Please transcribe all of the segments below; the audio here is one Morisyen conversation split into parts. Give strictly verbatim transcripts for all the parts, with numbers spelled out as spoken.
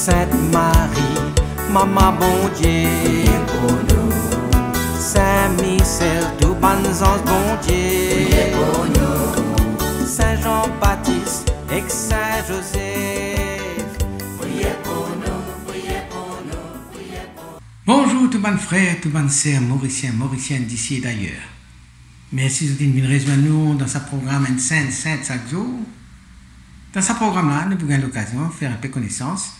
Sint Marie, Mama Bondie, priye pou nou. Sin Misel, tou bann zanz Bondie, priye pou nou. Sin Zan Batis ek Sin Zozef, priye pou nou, priye pou nou, priye pou nou. Bonzour tou bann frer, tou bann ser morisien, morisienn disi e dayer. Mersi zot inn vinn rezwenn nou dan sa program Enn Sint, Sint sak zour. Dan sa program la, nou pou gagn lokazion fer enpe konesans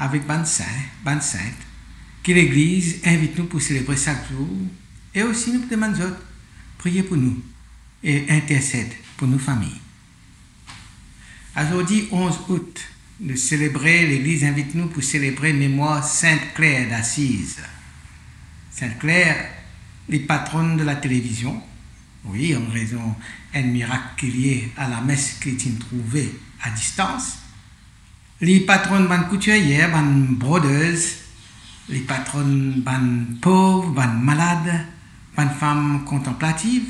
avek bann sin, bann sint ki Legliz invit nou pou selebre sak zour, e osi nou pou demann zot priye pou nou e intersed pou nou fami. Azordi onz out, nou selebre, Legliz invit nou pou selebre memwar Sint Kler d'Asiz. Sint Kler, li patronn de latelevizion, wi, an rezon enn mirak ki liye a lames ki li ti trouve a distans. Li patronn bann koutiryer, bann broders, li patronn bann pov, bann malad, bann fam kontanplativ,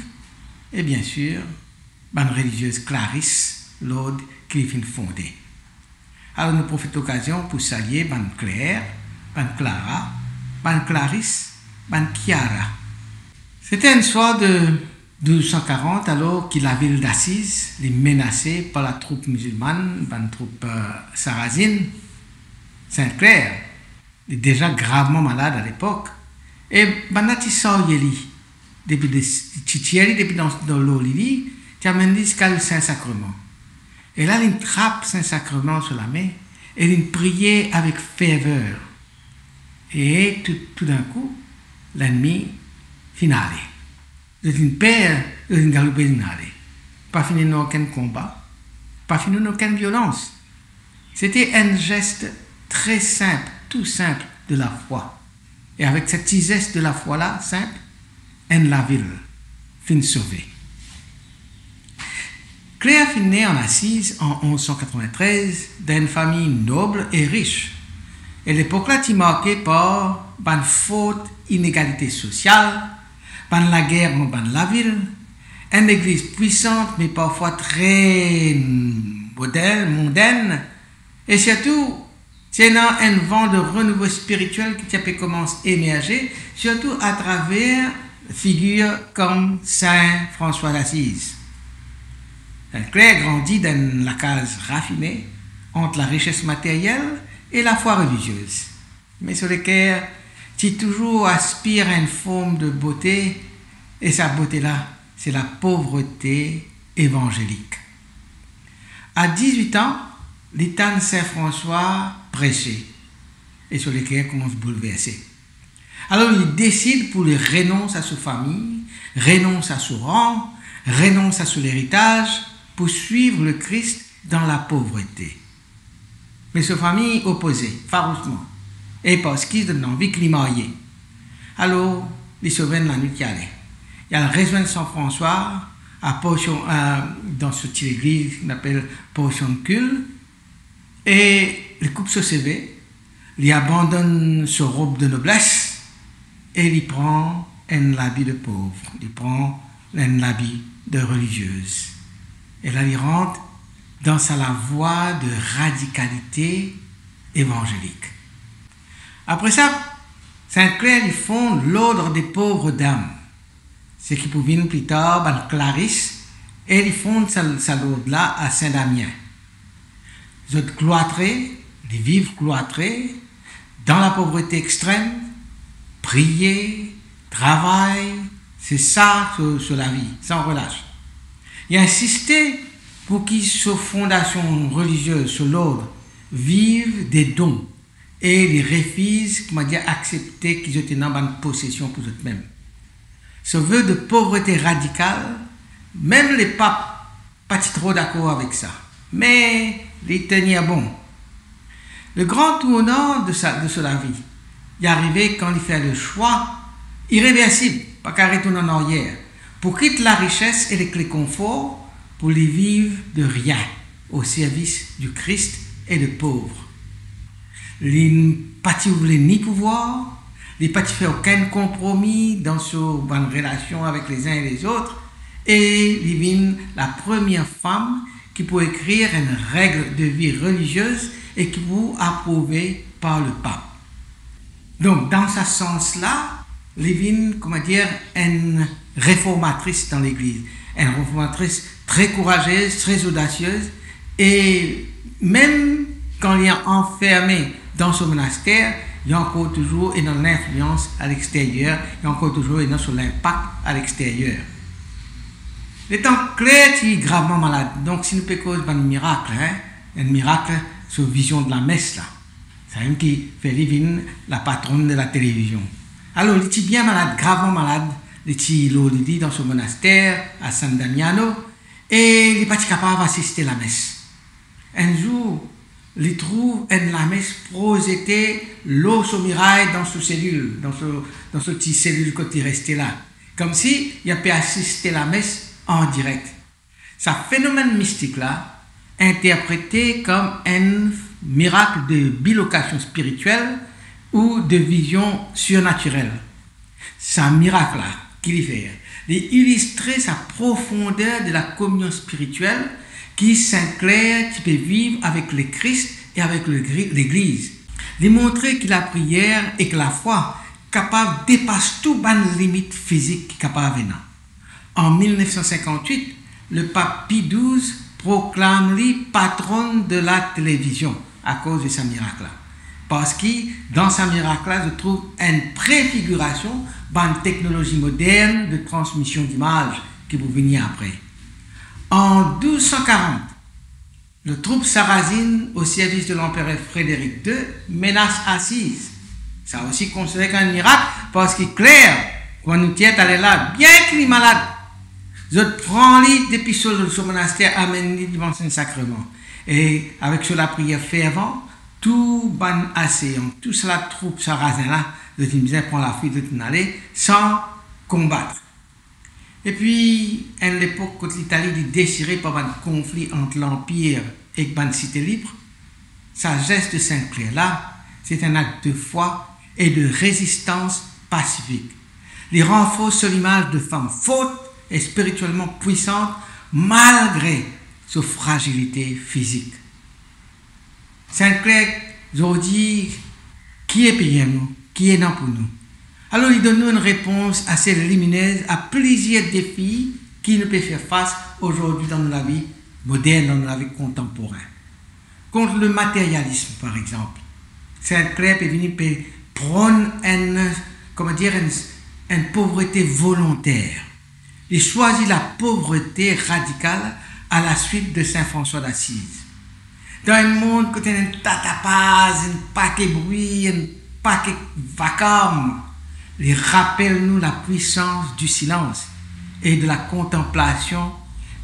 e biensir, bann reliziez Klaris, lord ki li finn fonde. Alor nou profit lokazion pou salie bann Kler, bann Klara, bann Klaris, bann Kiara. Sete enn swar de douz san karant, alor ki lavil d'Asiz li menase par latroup mizilmann, bann troup, eh, sarazin. Sint Kler, li deza gravman malad alepok, e bannla ti sarye li, depi de, ti tir li depi dan, dan lor lili, ti amenn li ziska Sin Sakreman. E la, li trap Sin Sakreman so lame, e li priye avek ferver. E tou, toudenkou, lennmi finn ale. Zot inn per, zot inn galoupe, zot inn ale. Pa finn ena okenn konba, pa finn ena okenn violans. Sete enn zes tre sinp, tou sinp de lafwa. E avek sa ti zes de lafwa la, sinp, enn lavil finn sove. Kler finn ne an Asiz an onz san katrovin-trez dan enn fami nob e ris. E lepok la ti marke par bann for inegalite sosial, bann lager ant bann lavil, enn legliz pwisan me parfwa tre modern, mondenn, e sirtou ti ena enn van de renouvo spiritiel ki ti pe koumans emerze, sirtou atraver figir kom Sin Franswa d'Asiz. Kler grandi dan enn lakaz rafine, ant larises materyel e lafwa reliziez. Me so leker ti touzour aspir a enn form de bote, e sa bote la, se lapovrete evanzelik. A dizwit an, li tann Sin Franswa prese, e so leker koumans boulverse. Alor, li desid pou li renons a so fami, renons a so ran, renons a so leritaz, pou swiv Lekris dan lapovrete. Me so fami opoze farousman, e parski zot ena anvi ki li marye. Alor, li sov enn lanwit, li ale. Li al rezwenn Sin Franswa a Porsion, a, dan so ti legliz ki apel Porsion de Kil, e li koup so seve, li abandonn so rob de nobles, e li pran enn labi de pov, li pran enn labi de reliziez. E la, li rant dan sa lavwa de radikalite evanzelik. Apre sa, Sint Kler, li fond l'Ordre des Pauvres Dames, seki pou vinn pli tar bann Klaris, e li fond sa, sa lord la a Sin Damien. Zot kloitre, li viv kloitre, dan lapovrete extrem, priye, travay, se sa so, so lavi, san relas. Li insiste pou ki so fondasion reliziez, so lord, viv de don, e li refiz, koumadir, aksepte ki zot ena bann posesion pou zot mem. So ve de povrete radikal, mem lepap pa ti tro dakor avek sa, me li tenir bon. Le gran tournan de sa, de so lavi, li arive kan li fer le swa ireversib, pa kav retourn an aryer, pou kit larises e le, le konfor, pou li viv de rien, au service du Christ et des pauvres. Li pa ti oule ni pouvwar, li pa ti fer okenn konpromi dan so bann relasion avek les uns et les autres, e li vinn lapremier fam ki pou ekrir enn règle de vie religieuse e ki pou aprouve par le pap. Donk, dan sa sans la, li vinn, kouma dir, enn reformatris dan legliz. Enn reformatris tre kourazez, tre odasiez, e mem kan li anferme dan so monaster, li ankor touzour ena linflians a lexteryer, li ankor touzour ena so linpak a lexteryer. Letan Claire ti gravman malad, donk si nou pe koz bann mirak, hein, enn mirak, so vizion de lames la, samem ki fer li vinn lapatronn de latelevizion. Alor, li ti bien malad, gravman malad, li ti lor lili dan so monaster a San Damiano, e li pa ti kapav asiste lames. Enn zour, li trouv enn lames prozete lor so miray dan so selil, dan so, dan so ti selil kot li reste la, koumsi li pe asiste lames an direk. Sa fenomenn mistik la interprete kom enn mirak de bilokasion spiritiel ou de vizion sirnatirel. Sa mirak la ki li fer, li ilistre sa profonder de la kominion spiritiel ki Saint Claire ti pe viv avek Lekris e avek Legri-, Legliz. Li montre ki lapriyer ek lafwa kapav depas tou bann limit fizik ki kapav ena. An mil nef san sinkant-wit, lepap Pi douz proklam li patronn de latelevizion akoz de sa mirak la. Parski dan sa mirak la, zot trouv enn prefigirasion bann teknolozi modern de transmision dimaz ki pou vini apre. An douz san karant, letroup sarazin o servis de lanperer Frédéric deux menas Asiz. Sa osi konsidere kom enn mirak, parski Claire, kouma nou ti dir taler la, bien ki li malad, zot pran li depi so, so monaster, amenn li devan Sin Sakreman. E avek so lapriyer fervan, tou bann aseyan, tou sa latroup sarazin la, zot inn bizin pran lafwit, zot inn ale san konbat. Epi, enn lepok kot Litali li desire par bann konfli ant Lanpir ek bann site lib, sa zes de Sainte Claire la, se enn akt de fwa e de rezistans pasifik. Li ranfors so limaz de fam fort e spiritielman pwisant, malgre so frazilite fizik. Sainte Claire zordi, ki e peye nou, ki ena pou nou? Alor, li donn nou enn repons ase liminez a plizier defi ki nou pe fer fas ozordi dan nou lavi modern, dan nou lavi kontanporin. Kont le materialism, par exanp, Sainte Claire pe vini pe pronn enn, kouma dir, enn, enn povrete volonter. Li swazir lapovrete radikal a laswit de Saint François d'Assise. Dan enn mond kot ena enn ta tapaz, enn pake bri, enn pake vakam, li rapel nou lapwisans di silans e de lakontanplasion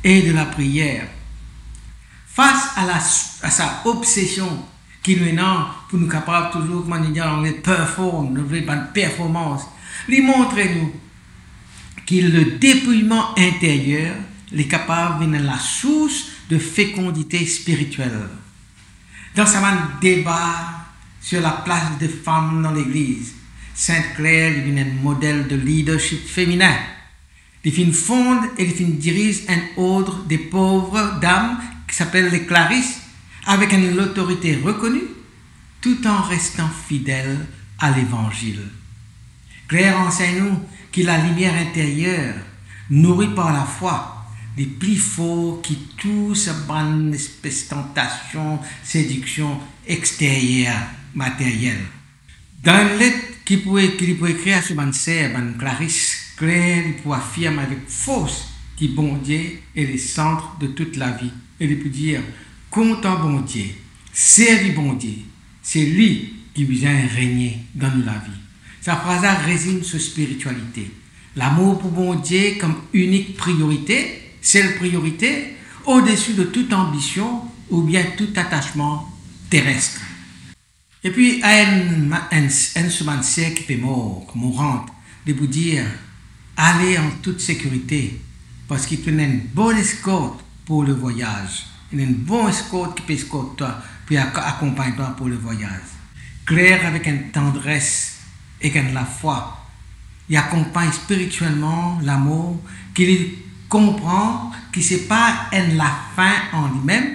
e de lapriyer. Fas a la, a sa obsesion ki nou ena pou nou kapav touzour, kouma nou dir an angle, perform, nou vle bann performans. Li montre nou ki le depouilman interyer, li kapav vinn lasours de fekondite spiritiel. Dan sa bann deba sur laplas de fam dan legliz, Sainte Claire, li vinn enn model de leadership feminin. Li finn fond e li finn diriz enn ord de pov dam ki apel les Clarisses, avek enn lotorite rekoni, tout an restan fidel a Levanzil. Claire ansegn nou ki lalimier interyer, nouri par lafwa, li pli for ki tou sa bann espes tantasion, sediksion exteryer, materiel. Dan enn let ki pou e-, ki li pou ekrir a so bann ser, bann Clarisses, Claire li pou afirm avek fors ki Bondie est le centre de toute la vie. E li pou dir, kontan Bondie, servi Bondie, se li ki bizin regne dan nou lavi. Sa fraz la rezim so spiritialite. Lamour pou Bondie kom inik priorite, sel priorite, odesi de tout anbision oubien tout atasman teres. Epi a enn, enn, enn so bann ser ki pe mor, morant, li pou dir, ale an tout sekirite, parski to ena enn bon eskort pou le vwayaz. Ena enn bon eskort ki pe eskort twa, pou ak-, akonpagn twa pou le vwayaz. Claire avek enn tandres ek enn lafwa, li akonpagn spiritielman lamor, ki li konpran ki se pa enn lafin an limem,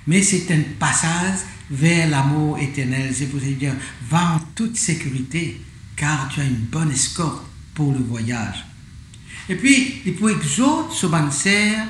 me se enn pasaz vers la mort éternelle. C'est pour ça qu'il dit, va en toute sécurité, car tu as une bonne escorte pour le voyage. Epi, li pou exort so bann ser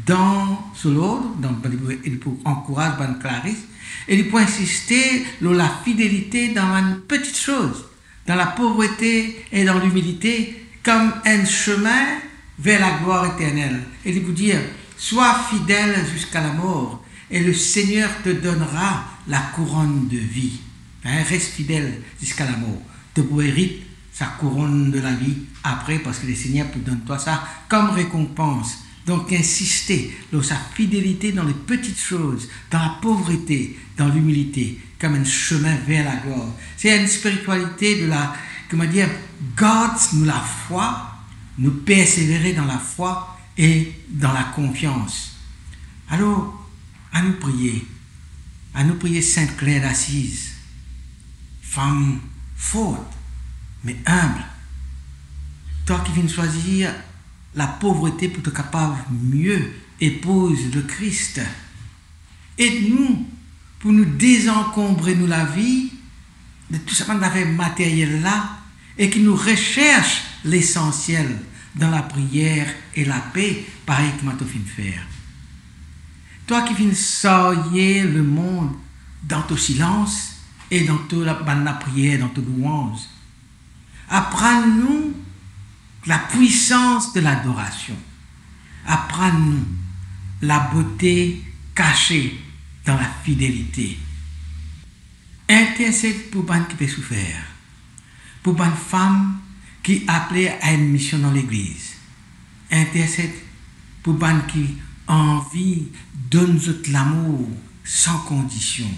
dan so lord, dan, li pou, li pou ankouraz bann klaris, e li pou insiste lor lafidelite dan bann peti soz, dan lapovrete e dan limilite, kom enn semin ver laglwar eternel. E li pou dir, sois fidèle jusqu'à la mort, et le Seigneur te donnera la couronne de vie. Hein, res fidel ziska lamor. To pou erit sa kouronn de lavi apre, parski Lesegner pou donn twa sa kom rekonpans. Donk, insiste lor sa fidelite dan le peti soz, dan lapovrete, dan limilite, kom enn semin ver laglwar. Se enn spiritialite de la, kouma dir, gard nou lafwa, nou persevere dan lafwa e dan lakonfians. Alor, anou priye. Anou priye Sint Kler d'Asiz, fam for, me inb. Twa ki finn swazir lapovrete pou to kapav mie epouz Lekris. Ed nou pou nou dezankonbre nou lavi de tou sa bann zafer materyel la e ki nou resers lesansiel dan lapriyer e lape, parey kouma to finn fer. Twa ki finn sarye lemond dan to silans e dan to la-, bann lapriyer, dan to louanz. Aprann nou lapwisans de ladorasion. Aprann nou labote kase dan lafidelite. Intersed pou bann ki pe soufer, pou bann fam ki apele a enn mision dan legliz. Intersed pou bann ki anvi donn zot lamour san kondision.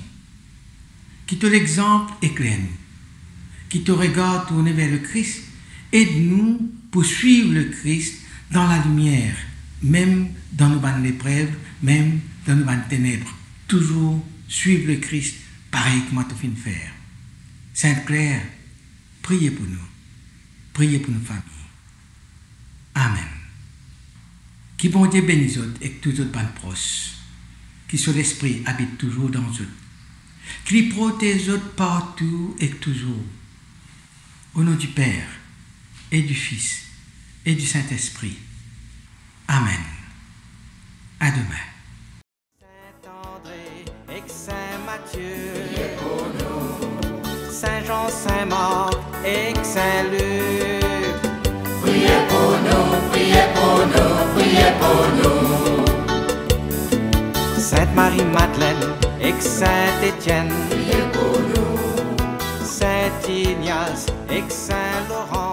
Ki to lexanp ekler nou. Ki to regar tourne ver Lekris, ed nou pou swiv Lekris dan lalimier, mem dan nou bann leprev, mem dan nou bann teneb. Touzour swiv Lekris parey kouma to finn fer. Sint Kler, priye pou nou. Priye pou nou fami. Amen. Ki Bondie beni zot ek tou zot bann pros. Ki so Lespri abit touzour dan zot. Ki li protez zot partou ek touzour. Au nom du Père, et du Fils, et du Saint-Esprit. Amen. À demain. Sint Andre ek Sin Matie, Sin Zan, Sin Mark ek Sin Lik. Priye pou nou, priye pou nou, priye pou nou. Sint Mari Madlenn ek Sint Etienn. Priye pou nou. Sint Ignas ek Sin Loran.